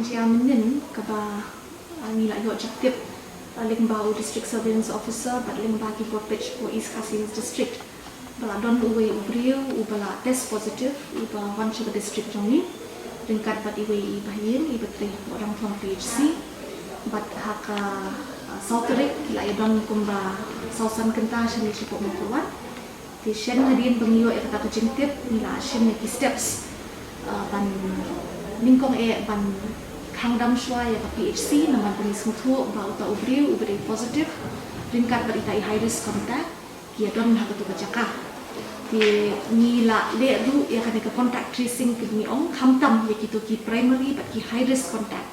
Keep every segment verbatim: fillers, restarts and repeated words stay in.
Jia mynnin kaba, ah, ngi la ïoh jingtip, ah, lyngba u District Surveillance Officer bad lyngba ki bor peit shapoh East Khasi Hills District ba la don uwei u briew uba la test positive uba wan sha ka district jong ngi, ryngkat bad iwei i bahaïing iba trei hapoh Rangthong P H C. Bad ha ka, ah, saw tarik ki la ïadon kumba saw san kynta shane shapoh Mawkyrwat. Te shen hadien ba ngi ïoh ïa kata ka jingtip ngi la shim ïa ki steps, ah, ban nyngkong eh ban khang dam shuwa ïa ka P H C namar ba ngi sngewthuh ba uta u briew uba dei positive ryngkat bad ita i high risk contact ki ïadon ha katu ka jaka. Te ngi la leh ruh ïa kane ka contact tracing kaba ngi ong khamtam ïa kito ki primary bad ki high risk contact.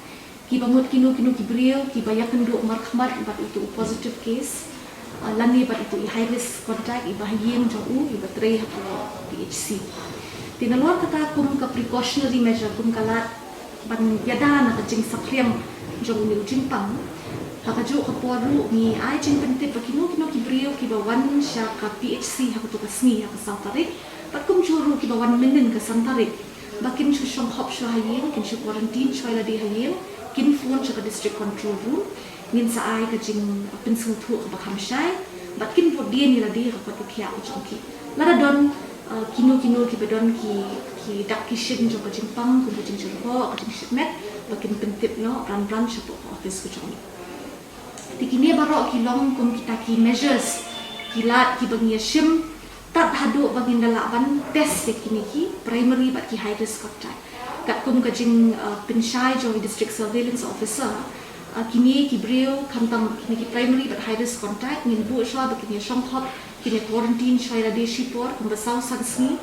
Kiba mut kino kino ki briew kiba ïakynduh markhmat bad utu u positive case, ah, lane bad utu i high risk contact iba haïing jong u iba trei hapoh P H C. Te nalor kata kum ka precautionary measure, kum ka lad ban ïada na ka jingsaphriang jong une u jingpang, ha kajuh ka por ruh ngi ai jingpyntip ba kino kino ki briew kiba wan sha ka P H C ha katu ka sngi ha ka saw tarik bad kumjuh ruh kiba wan mynnin ka san tarik ba kin shu shong hop shuwa ha ïing, kin shu quarantine shuwa ïa lade ha ïing, kin phone sha ka district control room. Ngin sa ai ka jingpynsngewthuh kaba kham shai bad kin bud dien ïa lade ha ka kot ka khiah ka jong ki. Lada don, uh, kino kino kiba don ki, ki dak ki shin jong ka jingpang kum ka jingshlur, ka jingshit met, ba kin pyntip noh bran bran shapoh ka office ka jong ngi. Te kine baroh ki long kum kita ki measures ki lad kiba ngi ïa shim tad haduh ba ngin da lah ban test ïa kine ki primary bad ki high risk contact. Katkum ka jing, uh, pynshai jong i District Surveillance Officer, uh, kine ki briew khamtam kine ki primary bad high risk contact ngin buh shuwa ba kin ïa shong hop, kin ïa quarantine shuwa ïa lade shipor kumba saw san sngi.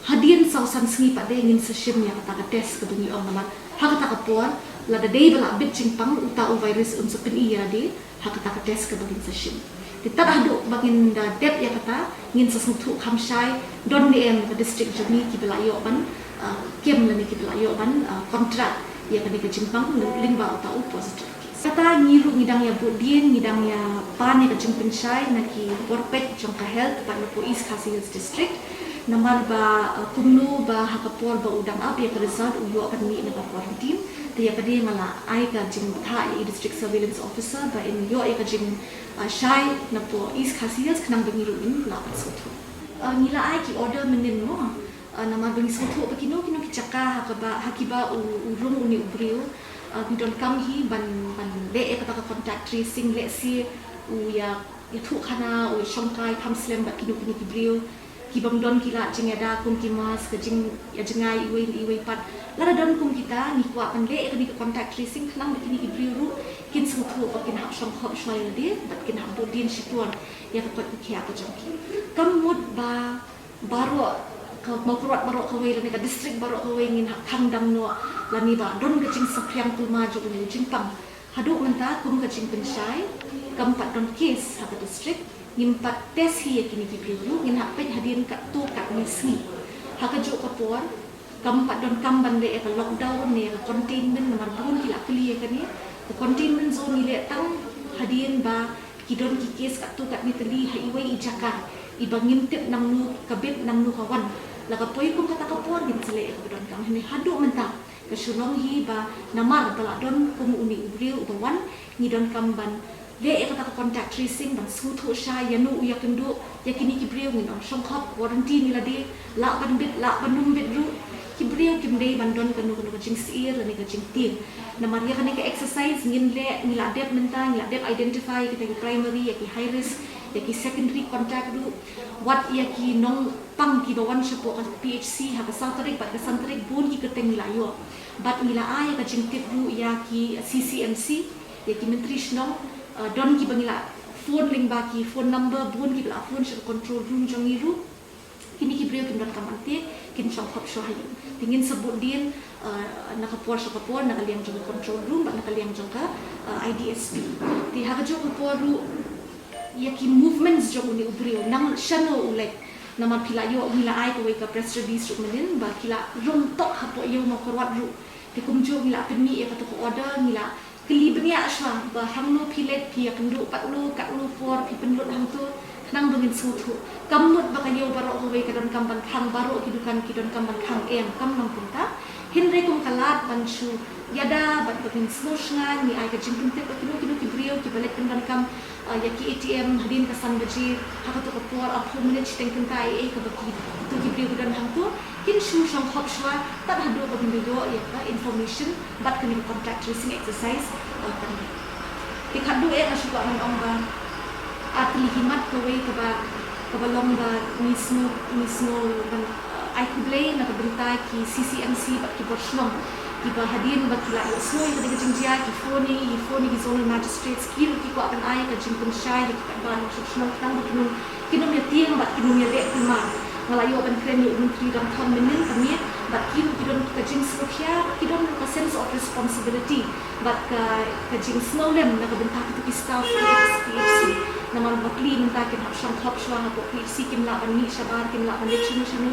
Hadien saw san sngi pat de ngin sa shim ïa kata ka test kaba ngi ong namar ha kata ka por lada dei ba la bit jingpang uta u virus un sa pyni ïa lade ha kata ka test kaba ngin sa shim. Te tad haduh ba ngin da dep ïa kata ngin sa sngewthuh kham shai don ne em ka district jong ngi kiba la ïoh ban, ah, kem lane kiba la ïoh ban, ah, contract ïa kane ka jingpang lyngba uta u positive case. Kata ngi ruh ngi dang ïa bud dien, ngi dang ïa pan ïa ka jingpynshai na ki bor peit jong ka health bad napoh East Khasi Hills District. Namar ba, ah, kumno ba ha ka por ba u dang ap ïa ka result u ïoh ban mih na ka quarantine. Te ïa ka dei nga la ai ka jingbthah ïa i District Surveillance Officer ba in ïoh ïa ka jing, ah, shai napoh East Khasi Hills khnang ba ngi ruh ngin lah ban sngewthuh. Ah, ngi la ai ki order mynnin mo. Ah, namar ba ngi sngewthuh ba kino kino ki jaka ha kaba, ha kiba u, u rung une u briew, ah, ngi donkam hi ban, ban leh ïa kata ka contact tracing lehse u ïa, ïathuh khana, u ïashongkai kham slem bad kino kino ki briew. Ki bym don ki lad jingïada kum ki mask, ka jingïajngai iwei na iwei pat. Lada don kum kita ngi kwah ban leh ïa kane ka contact tracing khnang ba kine ki briew ruh kin sngewthuh ba kin hap shong hop shuwa ïa lade bad kin hap bud dien shipor ïa ka kot ka khiah ka jong ki. Kam mut ba baroh ka Mawkyrwat baroh kawei lane ka district baroh kawei ngin hap khang dam noh lane ba don ka jingsaphriang kulmar jong une u jingpang. Haduh mynta kum ka jingpynshai kam pat don case ha ka district, ngim pat test hi ïa kine ki briew ruh, ngin hap peit hadien katto katne sngi. Ha kajuh ka por kam pat donkam ban leh ïa ka lockdown ne ïa ka containment namar bun ki la kylli ïa kane. Ka containment zone ngi leh tang hadien ba ki don ki case katto katne tylli ha iwei i jaka iba ngim tip nangno ka bit nangno ka wan. La ka poi kum kata ka por ngin sa leh ïa kaba donkam, hynrei haduh mynta ka shu long hi ba namar ba la don kum une u briew uba wan, ngi donkam ban leh ïa kata ka contact tracing ban sngewthuh shai ïano u ïakynduh ïa kine ki briew, ngin ong shong hop, quarantine ïa lade, lah ban bit lah ban ym bit ruh. Ki briew kim dei ban don kano kano ka jingsyier lane ka jingtieng. Namar ïa kane ka exercise ngin leh, ngi la dep mynta, ngi la dep identify ïa kita ki primary, ïa ki high risk, ïa ki secondary contact ruh, wat ïa ki nongpang kiba wan shapoh ka P H C ha ka saw tarik bad ka san tarik bun ki kyrteng ngi la ïoh. Bad ngi la ai ïa ka jingtip ruh ïa ki C C M C, ïa ki myntri shnong, eh, don kiba ngi la phone lyngba ki phone number, bun kiba la phone sha ka control room jong ngi ruh. Kine ki briew kim donkam ban tieng, kin shong hop shuwa ha ïing. Te ngin sa bud dien, eh, na ka por sha ka por, na ka liang jong ka control room bad na ka liang jong ka, eh, I D S P. Te ha kajuh ka por ruh ïa ki movements jong une u briew nang shano u leit. Namar phi la ïoh, ngi la ai kawei ka press release ruh mynnin ba ki la rung tok hapoh ïew Mawkyrwat ruh. Te kumjuh ngi la pynmih ïa katu ka order, ngi la kylli bniah shuwa ba hangno phi leit, phi ïakynduh katno, katno por, phi pynlut hangto, khnang ba ngin sngewthuh. Kam mut ba ka ïew baroh kawei ka donkam ban khang, baroh ki dukan ki donkam ban khang, em, kam long kumta. Hynrei kum ka lad ban shu ïada bad ban sngewsynei, ngi ai ka jingpyntip ba kino kino ki briew kiba leit pyndonkam ïa ki A T M hadien ka san baje, ha kato ka por arphew minit shiteng kynta, ei ei kaba kito ki briew ki don hangto, kin shu shong khop shuwa tad haduh ba kin ïoh ïa ka information bad kane ka contact tracing exercise. Te khatduh eh nga shu kwah ban ong ba ar tylli ki mat kawei kaba, kaba long ba ngi sngew, ngi sngew ban ai khublei na ka bynta ki C C M C bad ki bor shnong, kiba hadien ba ki la ïohsngew ïa ka jingjia ki phone ïa, ki phone ïa ki zonal magistrates, ki ruh ki kwah ban ai ka jingpynshai ïa ki paidbah nongshong shnong khnang ba kin ym, kin ym ïatieng bad kin ym ïaleh kulmar. Nga la ïoh ban kren ïa u Myntri Rangbah mynnin ka miet, bad ki ruh ki don ka jingsngewkhia, ki don ka sense of responsibility bad ka, ka jingsngewlem na ka bynta kito ki staff P H C, P H C. Namar ba pli mynta kin hap shong khop shuwa hapoh P H C, kim lah ban mih shabar, kim lah ban leit shano shano.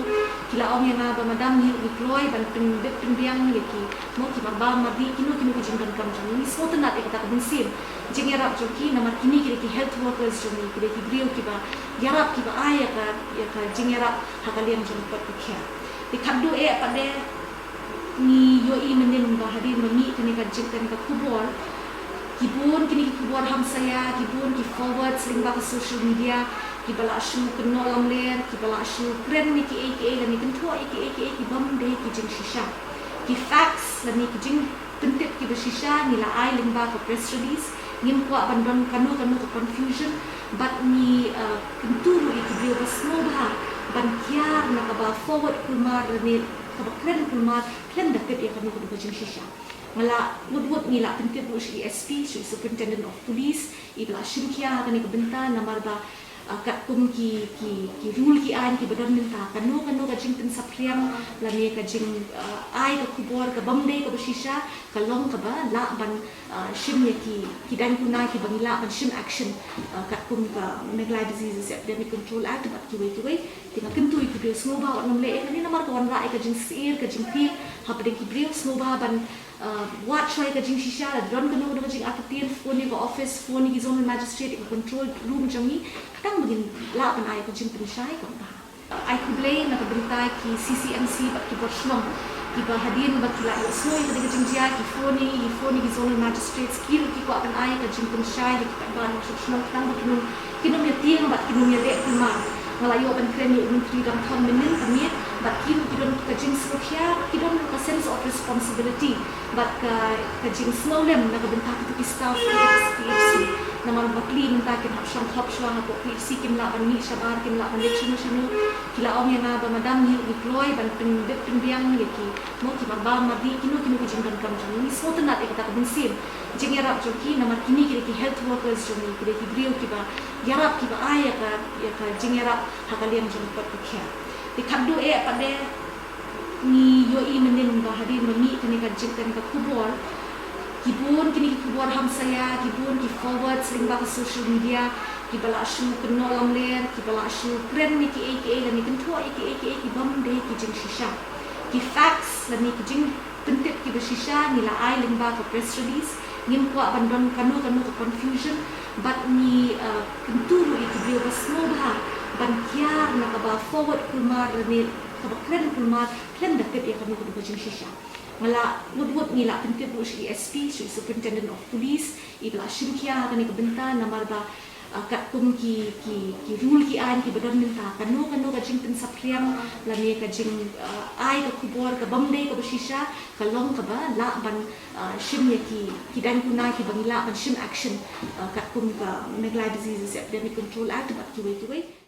Ki la ong ïa nga ba madam, ngi kloi ban pynbit pynbiang ïa ki, mo, ki marbam mardih, kino kino ki jingdonkam jong ngi. Sngewtynnat ïa kata ka mynsiem jingïarap jong ki, namar kine ki dei ki health workers jong ngi, ki dei ki briew kiba ïarap, kiba ai ïa ka, ïa ka jingïarap ha ka liang jong ka kot ka khiah. Te khatduh eh pat de ngi ïohi mynnin ba hadien ba mih kane ka jing, kane ka khubor, ki bun kine ki khubor hamsaia, ki bun ki forwards lyngba ka social media, kiba la shu kynnoh lamler, kiba la shu kren ïa kiei kiei lane kynthoh ïa kiei kiei ki bym dei ki jingshisha. Ki facts lane ki jingpyntip kiba shisha ngi la ai lyngba ka press release. Ngim kwah ban don kano kano ka confusion, bad ngi, uh, kyntu ruh ïa ki briew ba sngewbha ban kiar na kaba forward kulmar lane kaba kren kulmar khlem da tip ïa kano kano ka jingshisha. Nga la wut wut ngi la pyntip ruh sha i S P, sha i Superintendent of Police, iba la shim khia ha kane ka bynta, namar ba, ah, katkum ki, ki, ki rule ki aiñ kiba don mynta, kano kano ka jingpynsaphriang lane ka jing, ah, ai ka khubor ka bym dei kaba shisha, ka long kaba lah ban, ah, shim ïa ki, ki daiñ kuna kiba ngi lah ban shim action, ah, katkum ka Meghalaya Diseases Epidemic Control Act bad kiwei kiwei. Te nga kyntu ïa ki briew sngewbha wat nym leh ïa kane, namar ka wanrah ïa ka jingsyier, ka jingphieng hapdeng ki briew. Sngewbha ban, uh, wad shuwa ïa ka jingshisha, lada don kano kano ka jingartatien, phone ïa ka office, phone ïa ki zonal magistrate, ïa ka control room jong ngi, khnang ba ngin lah ban ai ka jingpynshai kaba bha. Uh, ai khublei na ka bynta ki C C M C bad ki bor shnong, kiba hadien ba ki la ïohsngew ïa ka jingjia, ki phone ïa, ki phone ïa ki zonal magistrates, ki ruh ki kwah ban ai ka jingpynshai ïa ki paidbah nongshong shnong khnang ba kin ym, kin ym ïatieng bad kin ym ïaleh kulmar. Nga la ïoh ban kren ïa u Myntri Rangbah mynnin ka miet, bad ki ruh ki don ka jingsngewkhia, ki don ka sense of responsibility bad ka, ka jingsngewlem na ka bynta kito ki staff P H C, P H C. Namar ba pli mynta kin hap shong khop shuwa hapoh P H C, kim lah ban mih shabar, kim lah ban leit shano shano. Ki la ong ïa nga ba madam, ngi, ngi kloi ban pynbit pynbiang ïa ki, mo, ki marbam mardih, kino kino ki jingdonkam jong ngi. Sngewtynnat ïa kata ka mynsiem jingïarap jong ki, namar kine ki dei ki health workers jong ngi, ki dei ki briew kiba ïarap, kiba ai ïa ka, ïa ka jingïarap ha ka liang jong ka kot ka khiah. Te khatduh eh pat de ngi ïohi mynnin ba hadien ba mih kane ka jing, kane ka khubor, ki bun kine ki khubor hamsaia, ki bun ki forwards lyngba ka social media, kiba la shu kynnoh lamler, kiba la shu kren ïa kiei kiei lane kynthoh ïa kiei kiei ki bym dei ki jingshisha. Ki facts lane ki jingpyntip kiba shisha ngi la ai lyngba ka press release. Ngim kwah ban don kano kano ka confusion, bad ngi, uh, kyntu ruh ïa ki briew ba sngewbha ban kiar na kaba forward kulmar lane kaba kren kulmar khlem da tip ïa kano kano ka jingshisha. Nga la wut wut ngi la pyntip ruh sha i S P, sha i Superintendent of Police, iba la shim khia ha kane ka bynta, namar ba, ah, katkum ki, ki, ki rule ki aiñ kiba don mynta, kano kano ka jingpynsaphriang lane ka jing, ah, ai ka khubor ka bym dei kaba shisha, ka long kaba lah ban, ah, shim ïa ki, ki daiñ kuna kiba ngi lah ban shim action, ah, katkum ka Meghalaya Diseases Epidemic Control Act bad kiwei kiwei.